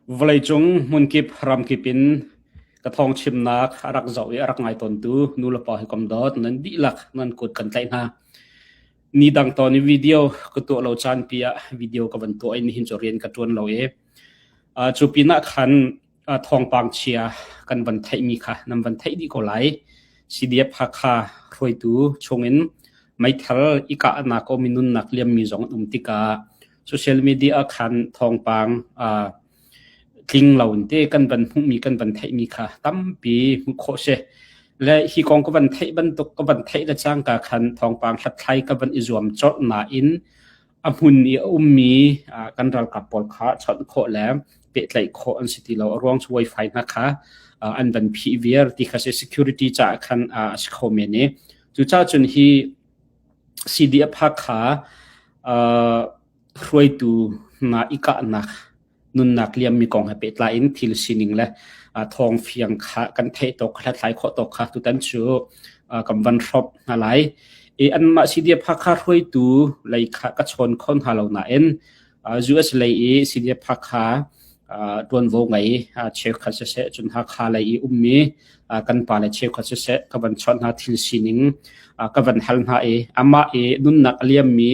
Vawleicung hmunkip ramkip in ka thawngchimnak a rak zoh i a rak ngai tawntu nulepa hawikom dawt nan dihlak nan kut kan tlaih hna. Ni dang tawn i video ka tuah lo caan pi ah video ka van tuah i nihin cu rian ka ṭuan lo i cu pinah khan thawngpang chia kan van theihmi kha nan van theih dih ko lai. CDF Hakha hruaitu chungin meithal i kahnak um i nunnak liammi zong an um tikah social media ah khan thawngpang tling lo in te kan van hmuhmi kan van theihmi kha tampi hmuh khawh si. Le hi kong ka van theih bantuk ka van theih le cangka khan thawngpang hlathlai ka van i zuam colh nain a hmun i a ummi kan ralkap pawl kha chawnh khawh le pehtlaih khawh an si ti lo. A ruang cu wifi hna kha an van phih viar ti kha si security caah khan a si kho men i cucaah cun hi CDF Hakha hruaitu hna i kahnak nunnak liammi kong he pehtlai in thil sining le thawng fiang kha kan theih tawk hlathlai khawh tawk kha tutan cu kan van hrawmh hna lai. I anmah CDF Hakha hruaitu lei kha ka chawn kho hna lo nain US lei i CDF Hakha ṭuanvo ngei cheukhat siseh cun Hakha lei i ummi kan pa le cheukhat siseh ka van chawnh hna thil sining ka van hal hna i amah i nunnak a liammi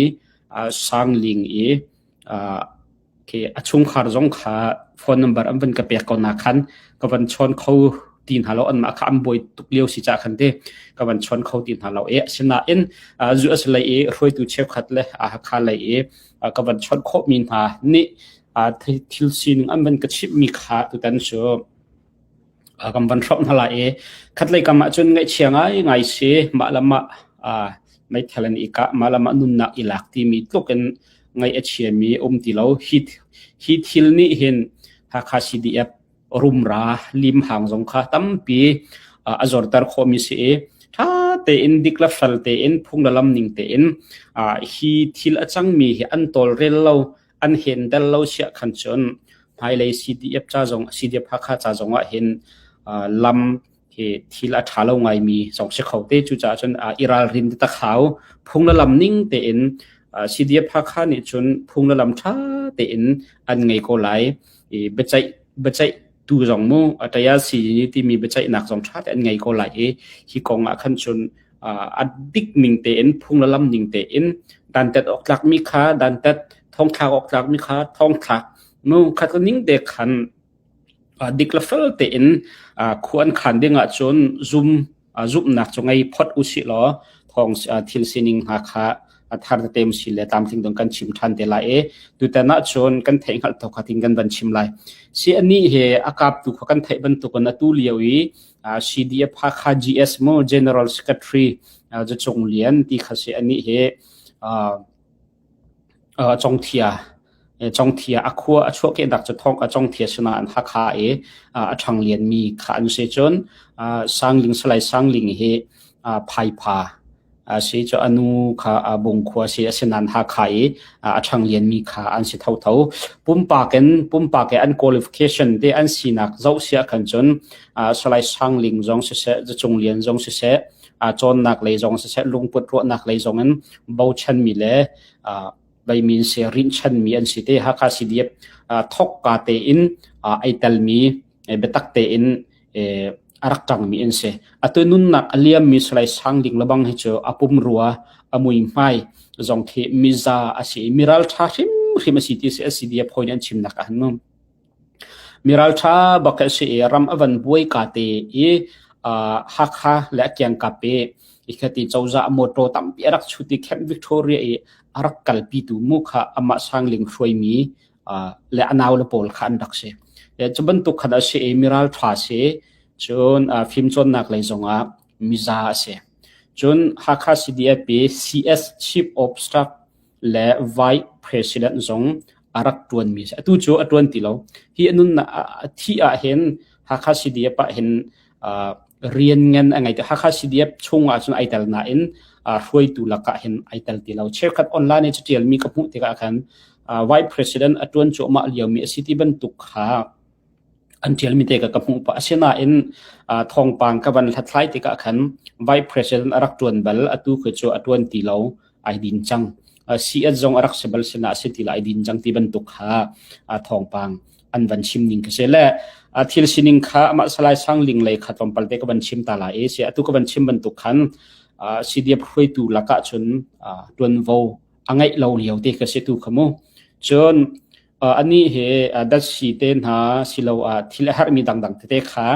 Sangling i khi a chungkhar zong kha phone number an van ka pek ko na khan ka van chawn kho ti hna lo anmah kha an buai tuk lio si ca khan te ka van chawn kho ti hna lo e asinain US lei i hruaitu cheukhat le Hakha lei i ka van chawnh khawhmi hna nih thil sining an van ka chimhmi kha tutan cu kan van hrawmh hna lai i khatlei kam ah cun ngaihchia ngai ngai si mah le mah meithal in i kah mah le mah nunnak i lak timi tluk in ngaih a chiami um ti lo hi hi thil nih hin Hakha CDF rumra limhang zong kha tampi a zorter khawhmi si i ṭha tein dik le fel tein phung le lam ning tein hi thil a cangmi hi an tawlrel lo an hendel lo siah khan cun hmailei CDF ca zong CDF Hakha ca zong ah hin lam hi thil a ṭha lo ngaimi zong si kho te cucaah cun i ralrin tak hau phung le lam ning tein CDF Hakha nih cun phung le lam ṭha tein an ngei ko lai i biaceih biaceih tu zong mu ataya si timi biaceihnak zong ṭha te an ngei ko lai i hi kong ah khan cun a dik ning tein phung le lam ning tein dantat awk tlakmi kha dantat thongthlak awk tlakmi kha thongthlak nu khat ning te khan dik le fel tein khua an khan ding ahcun zum zumhnak cu ngei phot usih law thawng thil sining hna kha a thar tete si le tlamtling dong kan chim ṭhan te lai i tutan ahcun kan theih hngalh thok khatin kan van chim lai. Si anih he a kaptu kha kan theih bantukin atu lio i CDF Hakha GS mu General Secretary Zacung Lian ti kha si anih he Congthia Congthia a khua a chuahkehnak cu thong a Congthia sinah an Hakha i a ṭhang lianmi kha an si cun Sangling Salai Sangling hi Phaipha a si cu a nu kha Bungkhua si asinain Hakha i a ṭhang lianmi kha an si thotho. Pumpak in pumpak i an qualification te an sinak zoh siah khan cun Salai Sangling zong siseh Zacung Lian zong siseh cawnnak lei zong siseh lungput ruahnak lei zong in bochanmi le beimin se rinhchanmi an si te Hakha CDF thokka tein ai telmi biatak tein a rak ṭangmi an si. Atu nunnak a liammi Salai Sang Ding lebang hi cu a pumrua a muihmai zong khi miza a si i miralṭha hrimhrim a si ti si CDF hawi nih an chimnak ah han um. Miralṭha bak a si i ram a van buai ka te i Hakha le a kiangkap i ikhati cozah motor tampi a rak chut i Camp Victoria i a rak kalpitu mu kha amah Sangling hruaimi le a nau le pawl kha an rak si. Cu bantuk khan a si i miralṭha si cun fimcawnnak lei zongah miza a si. Cun Hakha CDF i CS Chief of Staff le Vice President zong a rak ṭuanmi a si. Atu cu a ṭuan ti lo. Hi a nunnak a thih ah hin Hakha CDF ah hin rian ngan a ngei ti. Hakha CDF chung ah cun ai tel nain hruaitu lakah hin ai tel ti lo. Cheukhat online i caṭialmi ka hmuh tikah khan Vice President a ṭuan cuahmah liomi a si ti bantuk kha an ṭialmi te ka ka hmuh pah. Asinain thawngpang ka van hlathlai tikah khan Vice President a rak ṭuan bal, atu khi cu a ṭuan ti lo, ai din cang. CS zong a rak si bal sinah si ti lo, ai din cang ti bantuk kha thawngpang an van chim ning ka si le thil sining kha amah Salai Sang Ling lei kha tlawmpal te ka van chim ta lai i si atu ka van chim bantuk khan CDF hruaitu lakah cun tuanvo a ngeih lo lio te ka si tu kha mu. Cun anih hi datsi te hna siloah thil a herhmi dangdang tete kha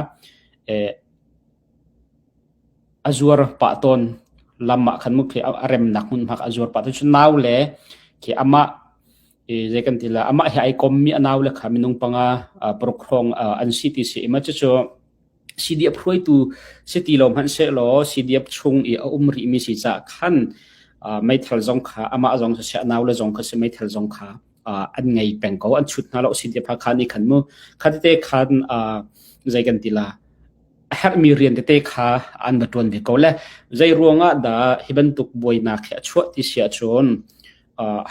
a zuar pah tawn. Lam ah khan mu khi a remnak hmunhma kha a zuar pah tawn. Cun nau le khi amah zei kan ti la amah he ai kommi a nau le kha minung panga paruk hrawng an si ti si. Ima cucu CDF hruaitu si ti lo hmanh sehlaw CDF chung i a um rihmi si caah khan meithal zong kha amah zong siseh a naule zong kha si meithal zong kha an ngei peng ko an chut hna lo CDF Hakha nih khan mu kha tete khan zei kan ti la a herhmi rian tete kha an va ṭuan ve ko le zei ruangah dah hi bantuk buainak hi a chuah ti si ahcun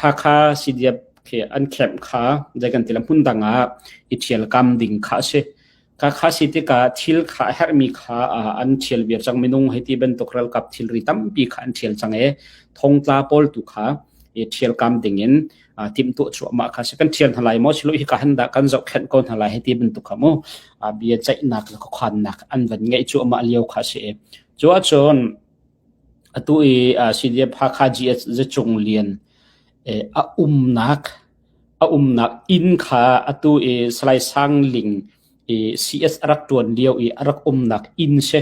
Hakha CDF khi an camp kha zei kan ti la hmun dang ah i ṭhialkam ding kha a si. Khakha si tikah thil kha a herhmi kha an ṭhial viar cang. Minung hei ti bantuk ralkap thilri tampi kha an ṭhial cang i thongtla pawl tu kha i ṭhialkam dingin timhtuah cuahmah kha si. Kan ṭhial hna lai maw silo hika han dah kan zohkhenh ko hna lai hei ti bantuk kha mu bia ceihnak le khuakhannak an van ngeih cuahmah lio kha si i cu ahcun atu i CDF Hakha GS Zacung Lian a umnak A umnak inn kha atu i Salai Sang Ling i CS a rak ṭuan lio i a rak umnak inn si.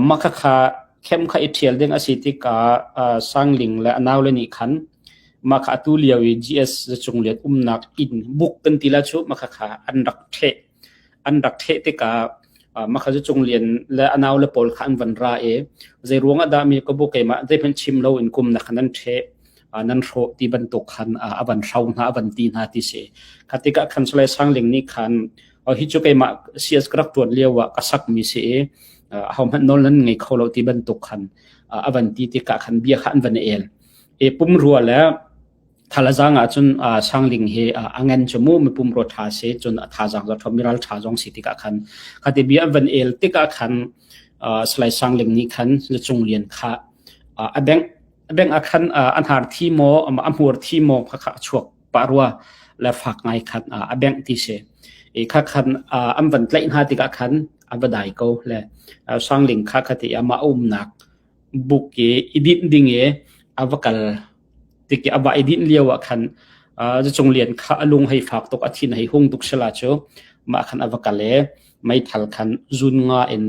Mah khakha khem kha i ṭhial ding a si tikah Sang Ling le a naule nih khan mah kha atu lio i GS Zacung Lian umnak inn buk kan ti la cu mah khakha an rak ṭheh. An rak ṭheh tikah mah kha Zacung Lian le a naule pawl kha an van ra i zei ruang ah dah mi ka bu keimah zeihmanh chim loin kum na kha nan ṭheh. Nan hrawh ti bantuk khan a van hro hna a van ti hna ti si. Kha tikah khan Salai Sangling nih khan hi cu keimah CS ka rak ṭuan lio ah ka sakmi si i ahohmanh nawl nan ngei kho lo ti bantuk khan a van ti tikah khan bia kha an van el. E pumrua le thalazang ah cun Sangling hi a ngen cu mu mi pumrua ṭha si cun a thazaang za ṭhawm miral ṭha zong si tikah khan kha ti bia an van el tikah khan Salai Sangling nih khan Cung Lian kha a bengh A bengh ah khan a hnar thi maw a hmur thi maw kha kha a chuak pah rua le fak ngai khan a bengh ti si. I kha khan an van tlaih hna tikah khan a va dai ko le Sangling kha kha ti amah a umnak buk i i dinh ding i a va kal tik i a va i dinh lio ah khan Zacung Lian kha a lung hei fak tuk a thin hei hung tuk sila cu mah khan a va kal i meithal khan zun nga in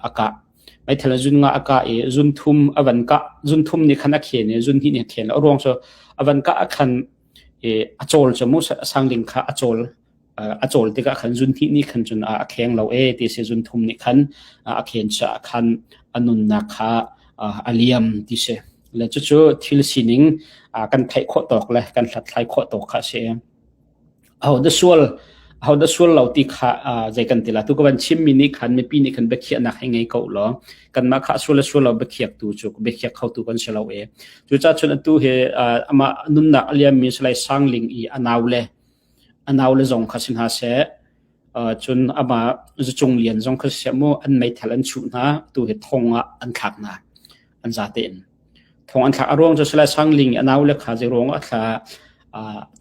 a kah. Meithal zun nga a kah i zun thum a van kah. Zun thum nih khan a khen i zun hnih nih a khen. A ruang cu a van kah ah khan i a cawl cu mu sangling kha a cawl a cawl tikah khan zun hnih nih khan cun a kheng lo e ti si zun thum nih khan a khen caah khan a nunnak kha a liam ti si. Le cucu thil sining kan theih khawh tawk le kan hlathlai khawh tawk kha a si. Ahodah sual ahodah sual lo ti kha zei kan ti la tu ka van chimmi nih khan mipi nih khan biakhiahnak hei ngei ko law kanmah kha sual le sual lo biakhiaktu cu biakhiak khotu kan si lo e. Cucaah cun atu hi amah nunnak a liammi Salai Sangling i a naule a naule zong kha si hna seh cun amah Zucung Lian zong kha siseh mu an meithal an chuh hna tu hi thong ah an thlak hna an zate in. Thong an thlak. A ruang cu Salai Sangling i a naule kha zei ruang ah thla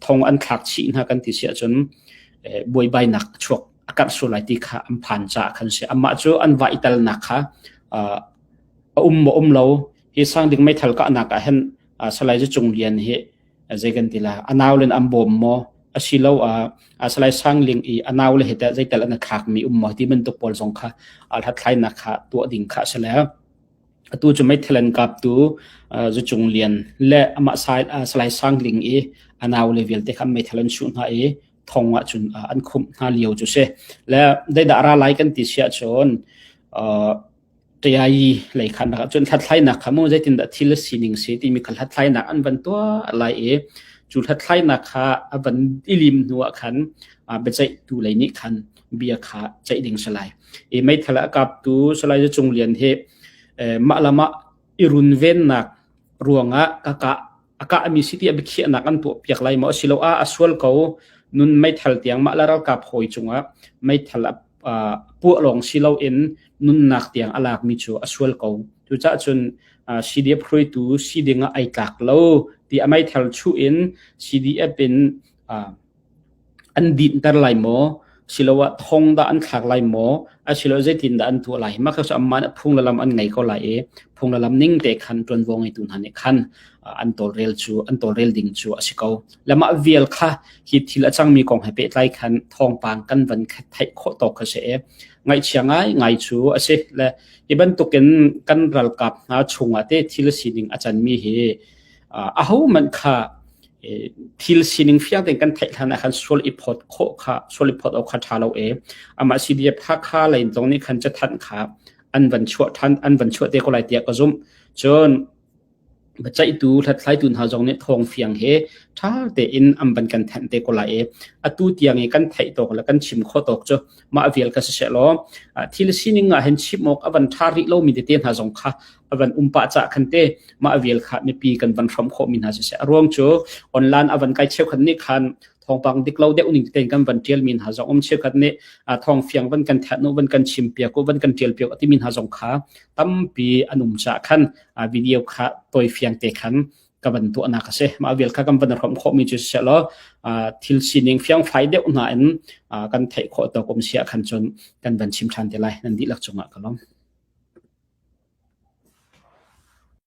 thong an thlak chih hna kan ti si ahcun buaibainak a chuak a karh sual lai ti kha an phan caah khan si. Amah cu an va i talnak kha a um maw um lo hi Sangling meithal kahnak ah hin Salai Zucung Lian hi zei kan ti la a naule an bawm maw asiloah Salai Sangling i a naule he teh zeital an thlakmi um maw ti bantuk pawl zong kha hlathlainak kha tuah ding kha a si le Atu cu meithal an kaptu Zucung Lian le amah Salai Sang Ling i a naule vialte kha meithal an chuh hna i thong ah cun an khumh hna lio cu si. Le zeidah ra lai kan ti siah cun ṭiai lei khan rak cun hlathlainak kha mu zeitindah thil a sining si timi kha hlathlainak an van tuah lai i cu hlathlainak kha a van i lim hnu ah khan biaceihtu lei nih khan bia kha ceih ding si lai. I meithal a kaptu Salai Cung Lian hi mah le mah i runvennak ruangah ka kah a kahmi si tiah biakhiahnak an tuah piak lai maw asiloah a sual ko nun meithal tiang mah le ralkap hawi cungah meithal a puah lawng si loin nunnak tiang a lakmi cu a sual ko. Cucaah cun CDF hruaitu si ding ah ai tlak lo ti a meithal chuh in CDF in. An dinhter lai maw? Siloah thong dah an thlak lai maw? Asiloah zeitindah an tuah lai? Mah kha cu anmah nih phung le lam an ngei ko lai i phung le lam ning te khan ṭuanvo ngeitu hna nih khan an tawlrel cu an tawlrel ding cu a si ko. Le mah vial kha hi thil a cangmi kong he pehtlai khan thawngpang kan van theih khawh tawk kha si i ngaihchia ngaingai cu a si. Le hi bantukin kan ralkap hna chungah te thil sining a canmi hi ahohmanh kha thil sining fiang tein kan theih hlan ah khan sual i phawt khawh kha sual i phawt awk kha ṭha lo e. Amah CDF Hakha lei zong nih khan cathanh kha an van chuah ṭhan an van chuah te ko lai tiah ka zumh. Cun biaceihtu hlathlaitu hna zong nih thawng fiang he ṭha tein an van kan thanh te ko lai i atu tiang i kan theih tawk le kan chim khawh tawk cu mah vial kha siseh law thil sining ah hin chim awk a van ṭha rih lomi tete hna zong kha a van um pah cah khan te mah vial kha mipi kan van hrawm khawh mi hna siseh a ruang cu online a van kai cheukhat nih khan thawngpang dik lo deuh ning tein kan van tial mi hna zong um cheukhat nih thawng fiang van kan that nu van kan chim piak u van kan tial piak ti mi hna zong kha tampi an um cah khan video kha toi fiang te khan ka van tuahnak a si. Mah vial kha kan van hrawm khawhmi cu siseh law thil sining fiangfai deuh hna in kan theih khawh tawk um si ah khan cun kan van chim ṭhan te lai. Nan dihlak cungah ka lawm.